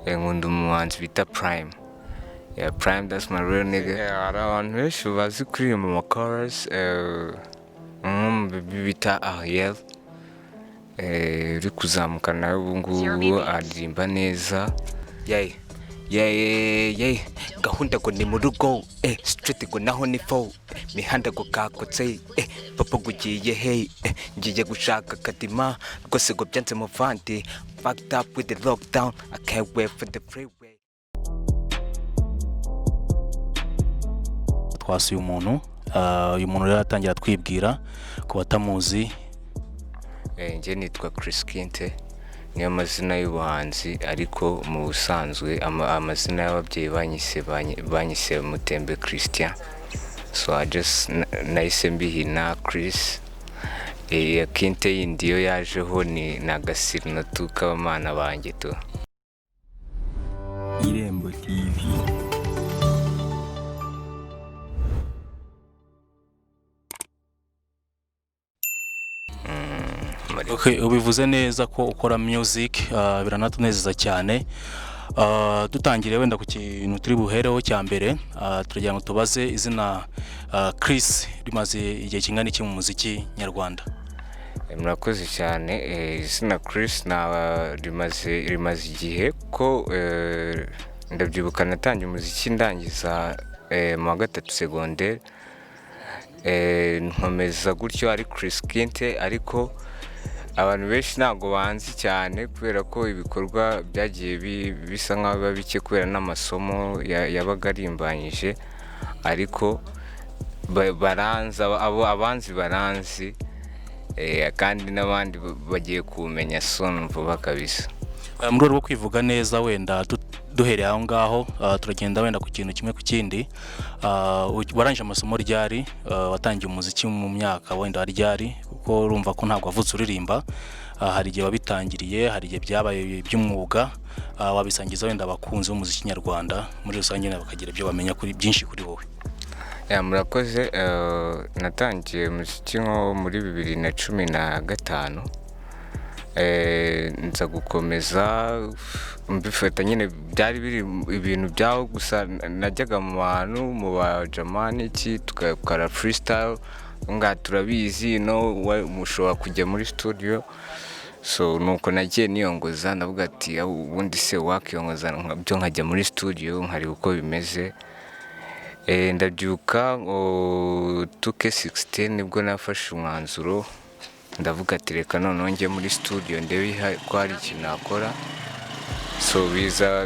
Nkunda umuhanzi bita Prime. Yeah, Prime, that's my real nigga. Hari abantu benshi bazi kuririmba ama chorus, nk'umu bita Ariel, uri kuzamuka nawe ubu ngubu aririmba neza. Yeah, gahunda ngo ni mu rugo, street ngo naho ni fo mihanda ngo kakotse, papa ngo ugiye hey, ngiye gushaka kadima rwose ngo byanze muvandi, fucked up with the lockdown, I can't wait for the freeway. Twasuye umuntu, uyu muntu rero atangira atwibwira ku batamuzi. Njye nitwa Chris Kinte, niyo mazina y'ubuhanzi, ariko mu busanzwe amazina y'ababyeyi banyise Mutembe Christian, so I just nahise mbihina Chris. Kinte yindi yo yajeho ni agasirino tu k'abamana banjye tu. Irembo TV. Okay, ubivuze neza ko ukora music, biranatunezeza cyane. Dutangire wenda ku kintu turi buhereho cya mbere, turagira ngo tubaze izina Chris rimaze igihe kingana iki mu muziki nyarwanda? Murakoze cyane. Izina Chris rimaze igihe ko ndabyibuka natangiye umuziki ndangiza mu wa gatatu segonderi, nkomeza gutyo ari Chris Kinte, ariko abantu benshi ntabwo banzi cyane kubera ko ibikorwa byagiye bisa nkaho biba bike kubera n'amasomo yabaga arimbanyije, ariko baranzi, abo abanzi baranzi, kandi n'abandi bagiye kumenya soon vuba kabisa. Mu rwego rwo kwivuga neza wenda duhereye aho ngaho, turagenda wenda ku kintu kimwe ku kindi. Warangije amasomo ryari? Watangiye umuziki mu myaka wenda ryari? Kuko urumva ko ntabwo wavutse uririmba, hari igihe wabitangiriye, hari igihe byabaye by'umwuga. Wabisangiza wenda abakunzi b'umuziki nyarwanda muri rusange bakagira ibyo bamenya kuri byinshi kuri wowe. Yeah, murakoze. Natangiye umuziki nko muri 2015, nza gukomeza mbifata nyine, byari biri ibintu byaho gusa, najyaga mu bantu mu bajamani iki tugakora freestyle ngaha turabizi no mushobora kujya muri studio, so nuko nagiye niyongoza ndavuga ati ubundi se wakiyongoza byo nkajya muri studio nkareba uko bimeze. Ndabyuka ngo 2K16 nibwo nafashe umwanzuro, ndavuga ati reka noneho njye muri studio ndebe ko hari ikintu nakora, so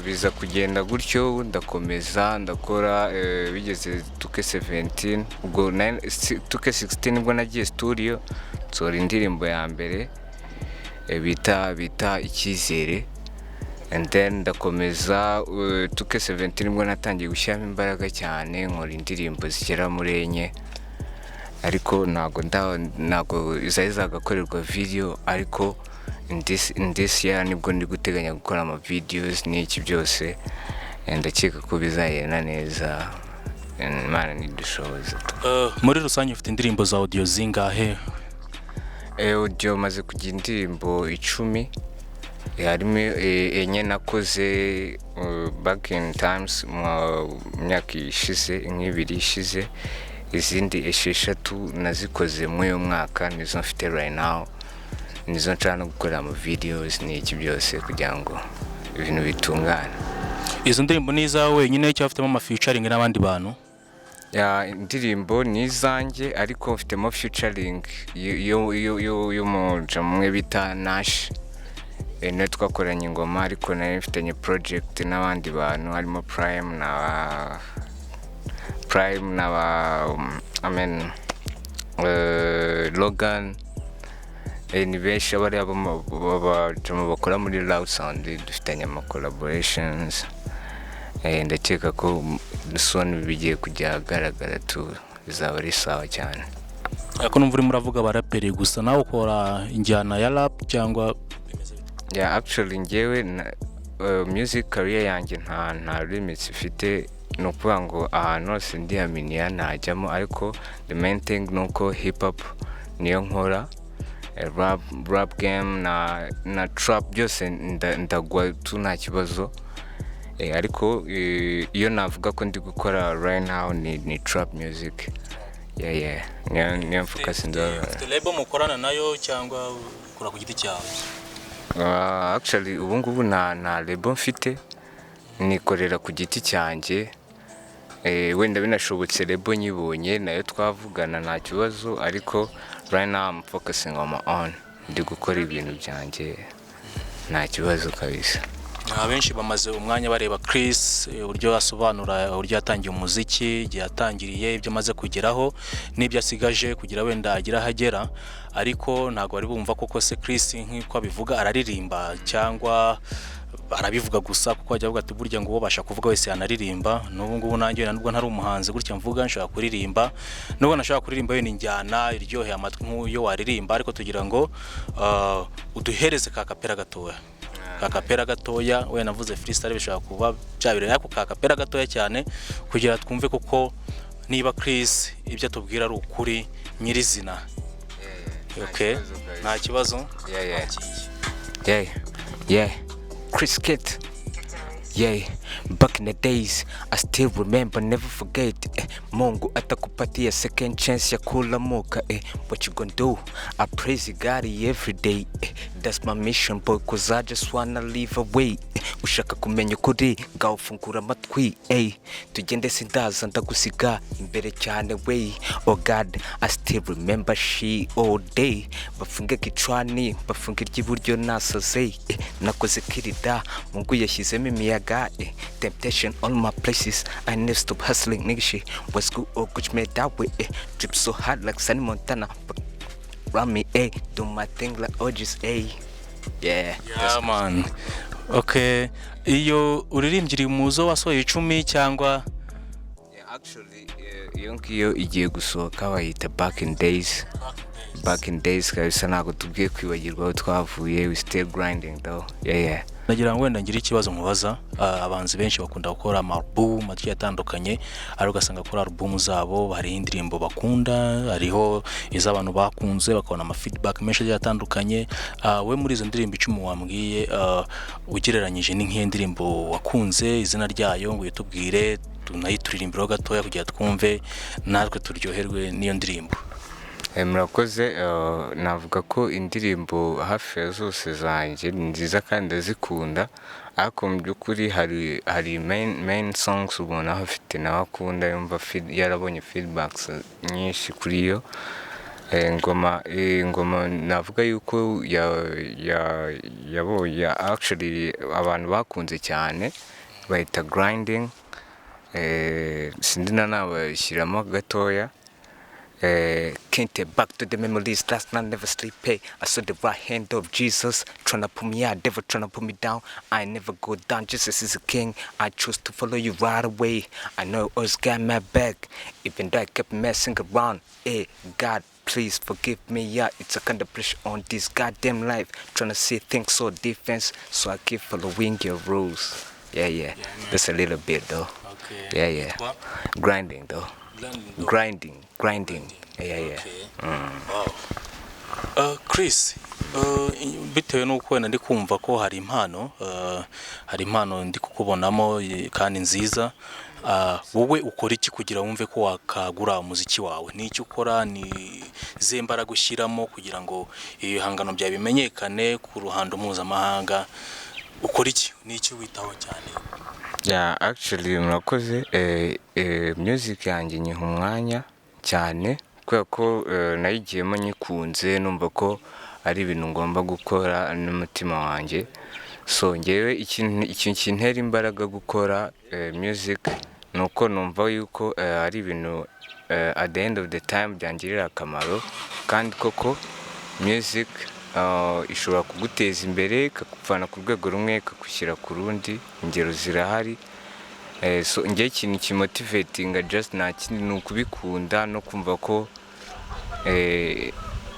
biza kugenda gutyo, ndakomeza ndakora, bigeze 2K17, ubwo 2K16 nibwo nagiye studio nsohora indirimbo ya mbere, bita Icyizere, and then ndakomeza, 2K17 nibwo natangiye gushyiramo imbaraga cyane, nkora indirimbo zigera muri enye, ariko ntabwo zari zagakorerwa video, ariko in this year nibwo ndi guteganya gukora ama videos n'iki byose, ndakeka ko bizagenda neza, Imana nidushoboza. Muri rusange ufite indirimbo za audio zingahe? Audio maze kugira indirimbo 10, harimo enye nakoze back in times mu myaka ishize, nk'ibiri ishize, izindi 6 nazikoze muri uyu mwaka, nizo mfite right now, nizo nshaka no gukorera ama videos n'iki byose kugira ngo ibintu bitungane. Izo ndirimbo ni izawe wenyine cyangwa ufitemo ama featuring n'abandi bantu? Yeah, indirimbo ni izanjye ariko mfitemo featuring y'umujama umwe bita Nash, niwe twakoranye ingoma, ariko nari mfitanye project n'abandi bantu harimo Prime na ba I mean, Logan, ni benshi abari abajama bakora muri Loud Sound, dufitanye ama collaborations. Ndakeka ko soon bigiye kujya ahagaragara tu, bizaba ari sawa cyane. Ariko numva urimo uravuga abaraperi gusa, nawe ukora injyana ya rap cyangwa bimeze bite? Yeah, actually njyewe music career yanjye nta limits ifite, ni ukuvuga ngo ahantu hose ndiyaminiya najyamo, ariko the main thing ni uko hip hop niyo nkora, rap game na trap byose ndagwa tu nta kibazo. Ariko iyo navuga ko ndi gukora right now ni trap music. Yeah, niyo focus ndo. Ufite label mukorana nayo cyangwa ukora ku giti cyawe? Actually ubu ngubu nta label mfite, nikorera ku giti cyanjye. Wenda binashobotse label nyibonye nayo twavugana, nta kibazo, ariko right now I'm focusing on my own, ndi gukora ibintu byanjye, nta kibazo kabisa. Abenshi bamaze umwanya bareba Chris, uburyo asobanura uburyo yatangiye umuziki, igihe yatangiriye, ibyo amaze kugeraho n'ibyo asigaje kugira wenda agire aho agera, ariko ntabwo bari bumva koko se Chris nk'uko abivuga araririmba cyangwa arabivuga gusa, kuko ajya avuga ati burya ngo uwo ubasha kuvuga wese yanaririmba. N'ubu ngubu nanjye wenda nubwo ntari umuhanzi gutya mvuga nshobora kuririmba, nubwo nashobora kuririmba wenda injyana iryoheye amatwi nk'uyo waririmba, ariko tugira ngo uduhereze ka kapera gatoya, ka kapera gatoya. Wenda navuze freestyle bishobora kuba byabireba, ariko ka kapera gatoya cyane kugira twumve koko niba Chris ibyo atubwira ari ukuri nyirizina. Okay, nta kibazo. Yeah. Chris Kit. Yeah, back in the days, I still remember, never forget. Mungu atakupatia second chance ya kulamuka. What you gonna do? I praise God every day. That's my mission, boy, 'cause I just wanna live away. Ushaka kumenya ukuri, ngaho fungura amatwi. Tugende sindaza ndagusiga imbere cyane we. Oh God, I still remember she all day. Bafunge kichwani, bafunge iry'iburyo nasaze. Nakoze kirida, Mungu yashyizemo imiyaga. Temptation all my places, I never stop hustling, nigga shit. What's good, oh, good made that way. Drip so hard like Sunny Montana. But run me, do my thing like OGs. Yeah. Yeah man. Okay, iyo uririmbye iri muzo wasohoye 10 cyangwa? Yeah, actually, iyo ngiyo igiye gusohoka bayita Back in Days. Back in Days kabisa, ntabwo tubwiye kwibagirwa aho twavuye, we still grinding though. Yeah. Nagira ngo wenda ngire ikibazo mubaza. Abahanzi benshi bakunda gukora ama album agiye atandukanye, ariko ugasanga kuri album zabo hariho indirimbo bakunda, hariho iz'abantu bakunze bakabona ama feedback menshi agiye atandukanye. We muri izo ndirimbo 10 wambwiye, ugereranyije ni nk'iyo ndirimbo wakunze, izina ryayo ngo uyitubwire tunayituririmbiraho gatoya kugira twumve natwe turyoherwe n'iyo ndirimbo. Murakoze. Navuga ko indirimbo hafi ya zose zanjye ni nziza kandi ndazikunda, ariko mu by'ukuri hari main songs umuntu aba afite nawe akunda, yumva yarabonye feedbacks nyinshi kuri yo. Ingoma navuga yuko ya ya yabonye actually abantu bakunze cyane bayita Grinding. Sindi nabashyiramo gatoya. Can't take back to the memories last night, never sleep. Hey, I saw the right hand of Jesus tryna put me out, devil tryna put me down. I never go down, Jesus is a king. I choose to follow you right away. I know always got my back, even though I kept messing around. Hey, God, please forgive me. Yeah, it's a kind of pressure on this goddamn life, tryna see things so different, so I keep following your rules. Yeah, that's a little bit though. Okay. Yeah. Grinding though. Grinding, grinding. Yeah. Wow. Chris, bitewe n'uko wenda ndi kumva ko hari impano, hari impano ndi kukubonamo, kandi nziza, wowe ukora iki kugira wumve ko wakagura umuziki wawe? Ni iki ukora, ni izihe mbaraga ushyiramo kugira ngo ibihangano byawe bimenyekane ku ruhando mpuzamahanga? Ukora iki, ni iki witaho cyane? Yeah, actually murakoze. Music yanjye nyiha umwanya cyane kubera ko nayigiyemo nyikunze, numva ko ari ibintu ngomba gukora n'umutima wanjye. So ngewe ikintu kintera imbaraga gukora music ni uko numva yuko ari ibintu at the end of the time byangirira akamaro, kandi koko music ishobora kuguteza imbere, ikakuvana ku rwego rumwe ikagushyira ku rundi, ingero zirahari. So njyewe ikintu kimotivatinga just nta kindi, ni ukubikunda no kumva ko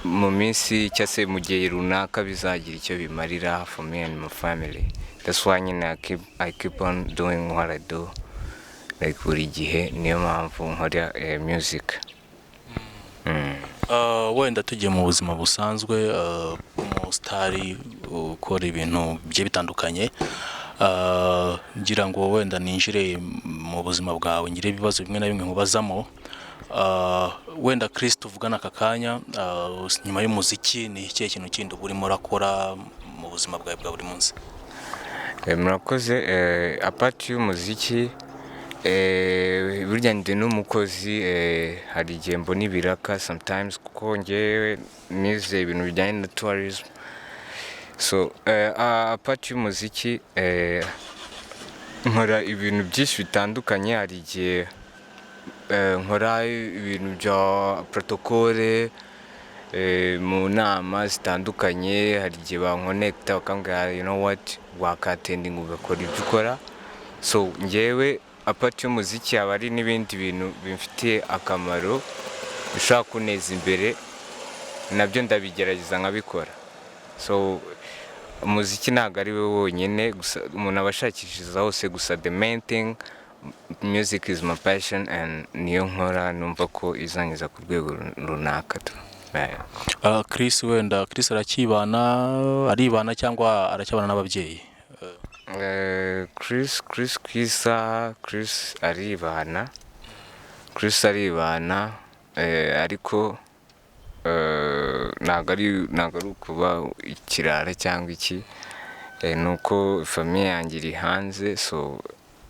mu minsi cyangwa se mu gihe runaka bizagira icyo bimarira for me and my family. That's why nyine I keep on doing what I do like buri gihe, niyo mpamvu nkora music. Wenda tugiye mu buzima busanzwe, umusitari ukora ibintu bigiye bitandukanye. Ngira ngo wenda ninjire mu buzima bwawe, ngire ibibazo bimwe na bimwe nkubazamo. Wenda Chris tuvugana aka kanya, nyuma y'umuziki ni ikihe kintu kindi uba urimo urakora mu buzima bwawe bwa buri munsi? Murakoze. Apart y'umuziki, burya ndi n'umukozi. Hari igihe mbona ibiraka sometimes, kuko ngewe nize ibintu bijyanye na tourism. So apart y'umuziki, nkora ibintu byinshi bitandukanye. Hari igihe nkora ibintu bya protocole mu nama zitandukanye. Hari igihe bankonekita bakambwira, "You know what, wakattendinga ugakora ibyo ukora." So ngewe apart y'umuziki haba hari n'ibindi bintu bimfitiye akamaro bishobora kuneza imbere, nabyo ndabigerageza nkabikora. So umuziki ntabwo ari we wonyine gusa umuntu aba ashakishiriza hose, gusa the main thing, music is my passion and niyo nkora numva ko izangeza ku rwego runaka tu. Yeah. Chris, wenda Chris aracyibana, aribana cyangwa aracyabana n'ababyeyi? Chris ku isaha Chris aribana, Chris aribana, ariko ntabwo ari ukuba ikirara cyangwa iki, ni uko famille yanjye iri hanze. So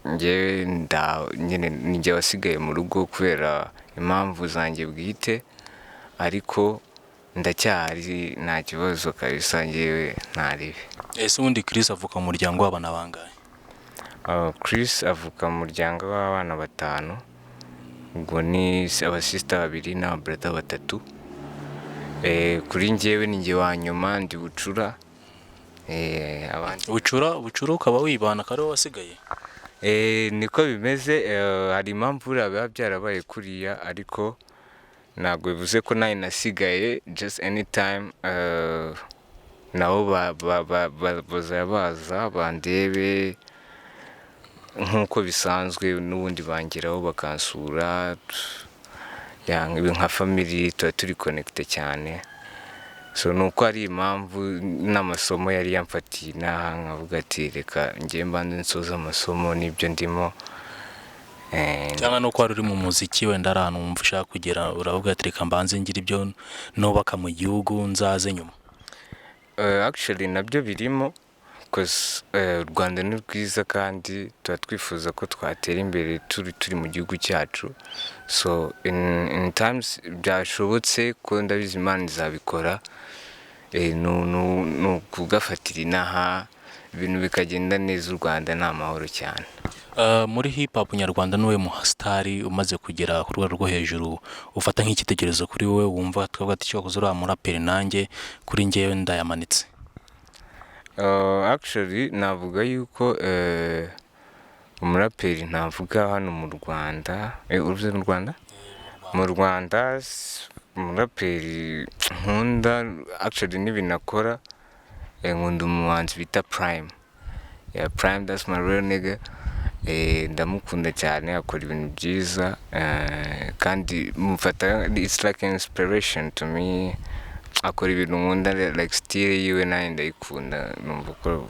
njyewe nda nyine ni njye wasigaye mu rugo kubera impamvu zanjye bwite, ariko ndacyahari, nta kibazo kabisa, njyewe nta ribi. Ese ubundi Chris avuka mu muryango w'abana bangahe? Chris avuka mu muryango w'abana batanu, ubwo ni abasister babiri n'ababrother batatu. Kuri njyewe ni njye wa nyuma, ndi bucura. Abandi Bucura ukaba wibana, akaba ariwe wasigaye? Niko bimeze. Hari impamvu buriya biba byarabaye kuriya, ariko ntabwo bivuze ko nawe nasigaye. Just anytime nabo bazajya baza bandebe nk'uko bisanzwe, n'ubundi bangeraho bakansura. Ya, nka family tuba turi connecté cyane. So ni uko hari impamvu n'amasomo yari yamfatiye inaha, nkavuga ati reka njye mbanze nsoze amasomo n'ibyo ndimo. Cyangwa nuko wari uri mu muziki, wenda ari ahantu wumva ushaka kugera, uravuga ati reka mbanze ngire ibyo nubaka mu gihugu, nzaze nyuma? Actually nabyo birimo, 'cause u Rwanda ni rwiza kandi tuba twifuza ko twatera imbere turi mu gihugu cyacu. So in times byashobotse, ko ndabizi Imana izabikora, ni ukugafatira inaha, ibintu bikagenda neza. U Rwanda ni amahoro cyane. Muri hip hop nyarwanda, niwe musitari umaze kugera ku rwego rwo hejuru ufata nk'icyitegererezo kuri wowe, wumva twavuga ati cyakoze uriya muraperi nanjye kuri njyewe ndayamanitse? Actually navuga yuko umuraperi ntavuga hano mu Rwanda, uvuze mu Rwanda, mu Rwanda umuraperi nkunda, actually n'ibintu akora, nkunda umuhanzi bita Prime. Yeah, Prime, that's my real nigga. Ndamukunda cyane, akora ibintu byiza, kandi mufata, it's like an inspiration to me. Akora ibintu nkunda, like style yiwe nanjye ndayikunda, numva ko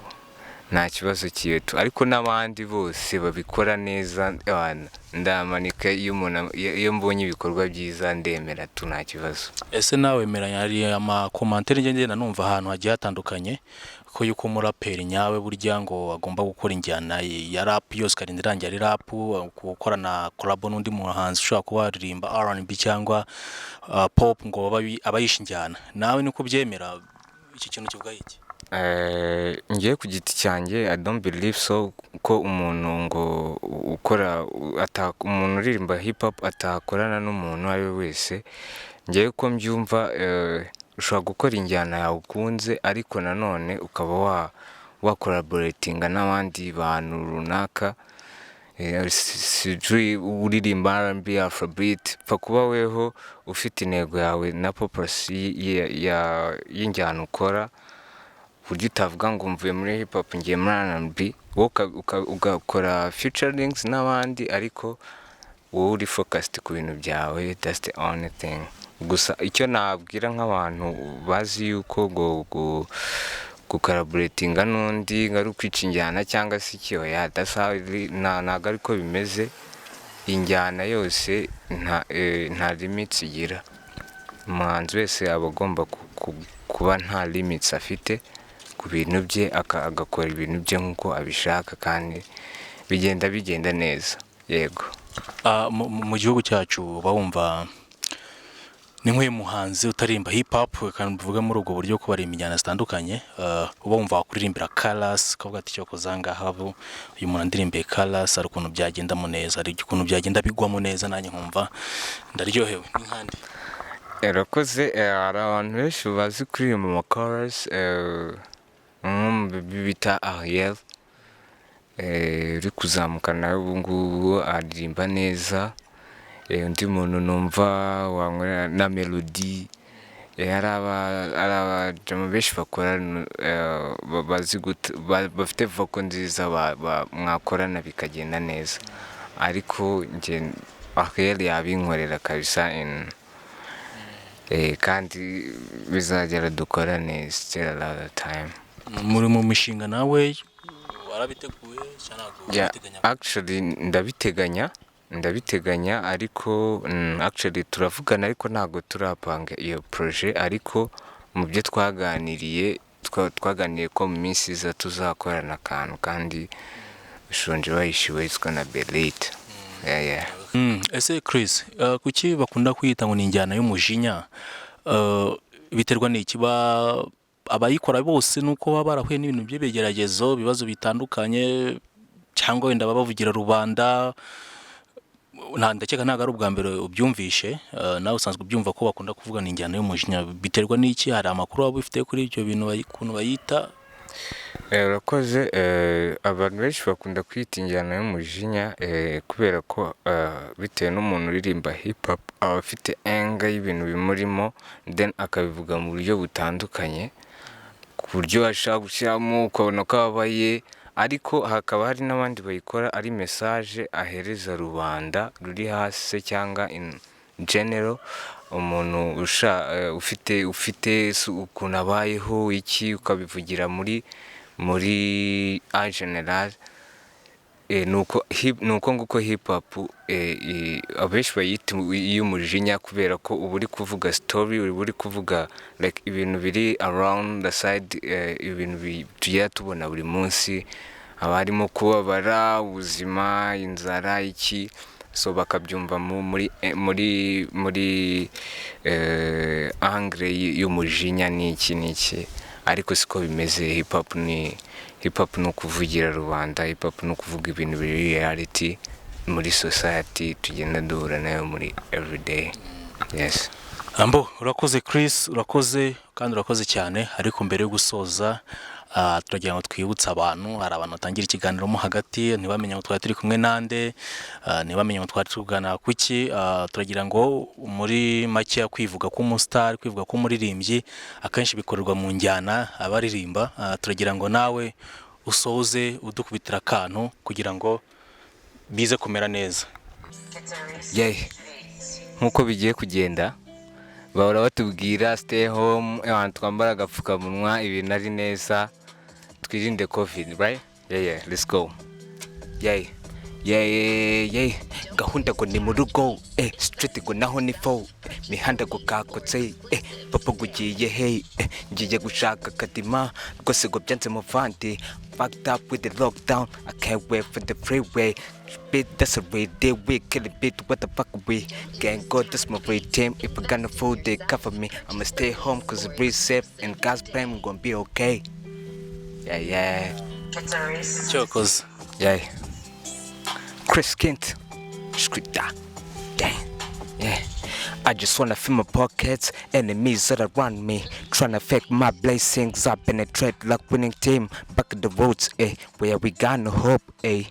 nta kibazo kiwe tu. Ariko n'abandi bose babikora neza, ewana, ndamanika. Iyo umuntu, iyo mbonye ibikorwa byiza ndemera tu, nta kibazo. Ese nawe wemeranya, hari amacommentaire njye ngenda numva ahantu hagiye hatandukanye, ko yuko umuraperi nyawe burya ngo agomba gukora injyana ya rap yose ikarinda irangira ari rap, gukorana collabo n'undi muhanzi ushobora kuba waririmba R&B cyangwa pop, ngo aba yishe injyana? Nawe niko ubyemera? Iki kintu kivuga iki? Ngewe ku giti cyanjye I don't believe so, ko umuntu ngo ukora umuntu uririmba hip hop atakorana n'umuntu uwo ari we wese. Ngewe uko mbyumva, ushobora gukora injyana yawe ukunze, ariko nanone ukaba wa wacollaboratinga n'abandi bantu runaka. Uririmba R&B, Afrobeat, pfa kuba weho ufite intego yawe na purpose y'injyana ukora, ku buryo utavuga ngo mvuye muri hip hop ngiye muri R&B. Wowe ugakora featurings n'abandi, ariko wowe uri focused ku bintu byawe. That's the only thing. Gusa icyo nabwira nk'abantu bazi yuko ngo Gucollaboratinga n'undi ngo ari ukwica injyana cyangwa se iki, oya, that's how ntabwo ariko bimeze. Injyana yose nta limits igira. Umuhanzi wese aba agomba kuba nta limits afite ku bintu bye, agakora ibintu bye nk'uko abishaka, kandi bigenda neza, yego. Mu gihugu cyacu uba wumva ni nk'uyu muhanzi utaririmba hip hop, kandi mbivuge muri ubwo buryo ko baririmba injyana zitandukanye, uba wumva wakuririmbira chorus, ukavuga ati: "Cyokoze aha ngaha uyu muntu andirimbiye chorus, hari ukuntu byagendamo neza, hari ukuntu byagenda bigwamo neza, nanjye nkumva ndaryohewe." Ni nkande? Urakoze. Hari abantu benshi bazi kuririmba ama chorus, nk'umu bita Ariel, uri kuzamuka nawe ubu ngubu, aririmba neza. Undi muntu numva wankorera na Melody. Hari abajama benshi bakora, bazi bafite vocal nziza, mwakorana bikagenda neza, ariko njye Ariel yabinkorera kabisa kandi bizagera dukorane, still a lot of time. Muri mu mishinga nawe warabiteguye cyangwa ntabwo Yeah, urabiteganya? Actually ndabiteganya, ariko actually turavugana, ariko ntabwo turapanga iyo projet. Ariko mu byo twaganiriye, twaganiriye ko mu minsi iza tuzakorana akantu, kandi ushonje wahishiwe, it's gonna be late, yeah. Ese Chris, kuki bakunda kwiyita ngo ni injyana y'umujinya? Biterwa n'iki? Abayikora bose nuko baba barahuye n'ibintu by'ibigeragezo, ibibazo bitandukanye, cyangwa wenda baba bavugira rubanda? Ndakeka ntabwo ari ubwa mbere ubyumvishe, nawe usanzwe ubyumva ko bakunda kuvuga ni injyana y'umujinya. Biterwa n'iki? Hari amakuru waba ufite kuri ibyo bintu, ukuntu bayita? Urakoze. Abantu benshi bakunda kwita injyana y'umujinya kubera ko bitewe n'umuntu uririmba hip hop aba afite anger y'ibintu bimurimo, then akabivuga mu buryo butandukanye, ku buryo ashobora gushyiramo ukabona ko ababaye. Ariko hakaba hari n'abandi bayikora ari message ahereza rubanda ruri hasi se, cyangwa in general umuntu ufite ukuntu abayeho iki, ukabivugira muri en general. Nuko nguko hip hop, abenshi bayita iy'umujinya kubera ko uba uri kuvuga story, uba uri kuvuga like ibintu biri around the side, ibintu tugenda tubona buri munsi, haba harimo kubabara, ubuzima, inzara, iki, so bakabyumva muri angle y'umujinya n'iki n'iki. Ariko siko bimeze. Hip hop ni hip hop, ni ukuvugira rubanda. Hip hop ni ukuvuga ibintu biri reality muri society tugenda duhura nayo muri everyday, yes. Ambo, urakoze Chris, urakoze kandi urakoze cyane. Ariko mbere yo gusoza, turagira ngo twibutse abantu, hari abantu batangira ikiganiro mo hagati ntibamenye ngo twari turi kumwe nande, ntibamenye ngo twari tugana kuki. Turagira ngo muri make, kwivuga k'umustar, kwivuga k'umuririmbyi akenshi bikorerwa mu njyana abaririmba. Turagira ngo nawe usoze udukubitira akantu kugira ngo bize kumera neza. Yeah. Nk'uko bigiye kugenda, bahora batubwira stay home, abantu twambara agapfukamunwa, ibintu ari neza, twirinde COVID, right? Yeah, let's go. Yeah. Gahunda ngo ni mu rugo, street ngo naho ni fo, mihanda ngo kakotse, papa ngo ugiye hey, ngiye gushaka kadima rwose ngo byanze muvandi. Fucked up with the lockdown, I can't wait for the freeway. Beat, that's a real deal, we kill it beat, what the fuck we can't go, that's my real team. If I got no food, they cover me. I'ma stay home 'cause it's real safe and God's plan, we gonna be okay. Yeah. Cyokoze. Yeah. Chris Kent. Scripta. Damn. Yeah. I just wanna fill my pockets, enemies that around me, tryna fake my blessings. I penetrate like winning team, back at the roots, eh, where we got no hope, eh.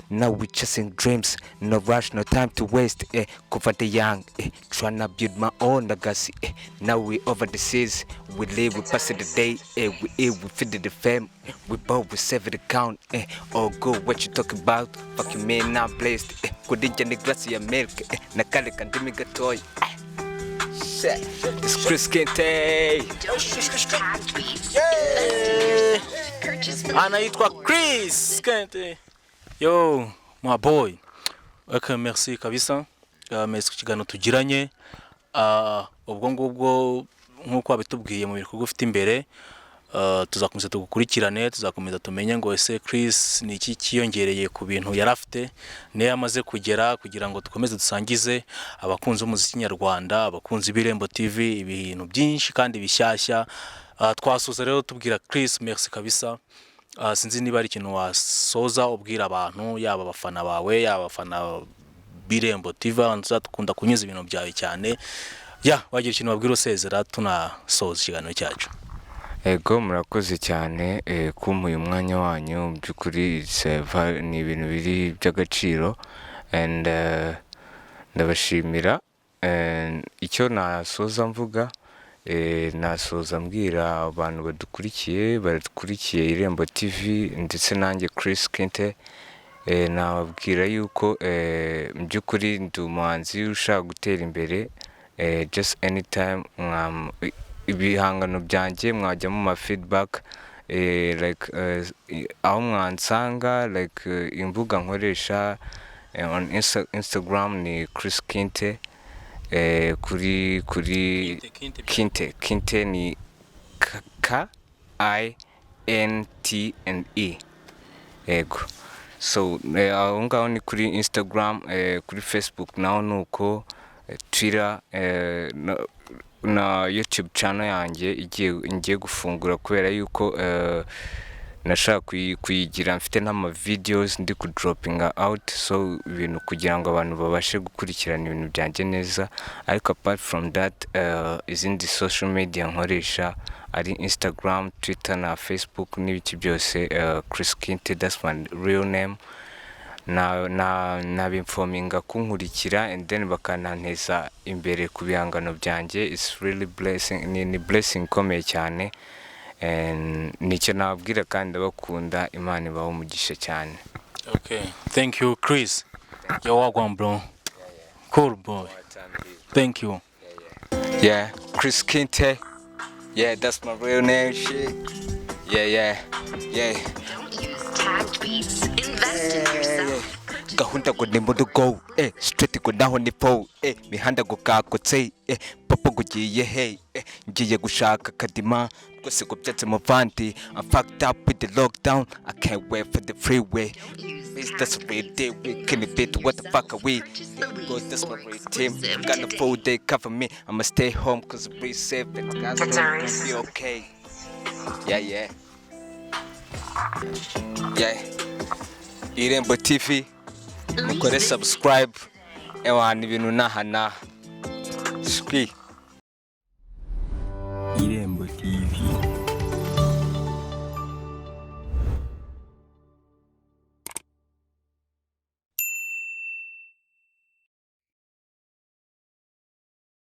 Now we chasing dreams, no rush, no time to waste, eh. Cover the young, eh, tryna build my own legacy, eh. Now we over the seas, we live, we pass the day, eh. We eat, we feed the fam, we both, we save the count, eh. Oh good, what you talking about? Fuck you man, I'm blessed, eh. Kudija ni glass ya milk, eh. Nakale kandimi gatoya, eh. Shit. It's Chris Kinte. Don't use tagged beats. Invest in yourself. Purchase the Anaitwa lease or Chris Kente. Yo, my boy. Okay, merci kabisa. Merci ku kiganiro tugiranye. Ubwo ngubwo nk'uko wabitubwiye mu bikorwa ufite imbere, tuzakomeza tugukurikirane, tuzakomeza tumenye ngo ese Chris ni iki cyiyongereye ku bintu yari afite niyo amaze kugera, kugira ngo dukomeze dusangize abakunzi b'umuziki nyarwanda, abakunzi b'Irembo TV ibintu byinshi kandi bishyashya. Twasoza rero tubwira Chris merci kabisa. Sinzi niba ari ikintu wasoza ubwira abantu, yaba abafana bawe, yaba abafana b'Irembo TV, abantu tuzakunda kunyuza ibintu byawe cyane, ya wagira ikintu wabwira usezera tunasoza ikiganiro cyacu. Ego, murakoze cyane kumpa uyu mwanya wanyu. Mu by'ukuri ni ibintu biri by'agaciro and ndabashimira. And icyo nasoza mvuga, nasoza mbwira abantu badukurikiye Irembo TV ndetse nanjye Chris Kinte, nababwira yuko mu by'ukuri ndi umuhanzi ushaka gutera imbere. Just anytime ibihangano byanjye mwajya mu ma feedback, like aho mwansanga, like imbuga nkoresha, on Instagram ni Chris Kinte, kuri Kinte, Kinte. Kinte, Kinte ni K K I N T N E. Yego, so aho ngaho ni kuri Instagram, kuri Facebook naho ni uko, Twitter, na YouTube channel yanjye igiye ngiye gufungura, kubera yuko nashaka kuyigira mfite n'ama videos ndi kudropinga out, so ibintu kugira ngo abantu babashe gukurikirana ibintu byanjye neza. Ariko apart from that, izindi social media nkoresha ari Instagram, Twitter na Facebook n'ibiki byose, Chris Kinte, that's my real name. Na nabinforminga kunkurikira and then bakananteza imbere ku bihangano byanjye. It's really blessing, ni blessing ikomeye cyane and nicyo nababwira, kandi ndabakunda, Imana ibahe umugisha cyane. Okay, thank you, Chris. You're welcome, bro. Cool boy. Thank you. Yeah, Chris Kinte. Yeah, that's my real name, shit. Yeah. Don't use tagged beats. Invest in yourself. Purchase Gahunda ngo ni mu rugo, straight ngo naho ni po, mihanda ngo kagutse, papa ngo ugiye he? Ngiye gushaka kadima rwose ngo byatse muvandi. I'm fucked up with the lockdown, I can't wait for the freeway. Don't use Bitch, that's a tagged real beats. deal. We Invest can in beat what the fuck are yourself. we? Purchase the Go, lease that's my or real team. exclusive Got the today. full day cover me. I'ma stay home 'cause we safe and God's gonna be okay. Yeah. Irembo TV, mukore Lease this subscribe. Ewana, ibintu naha naha. Shwi.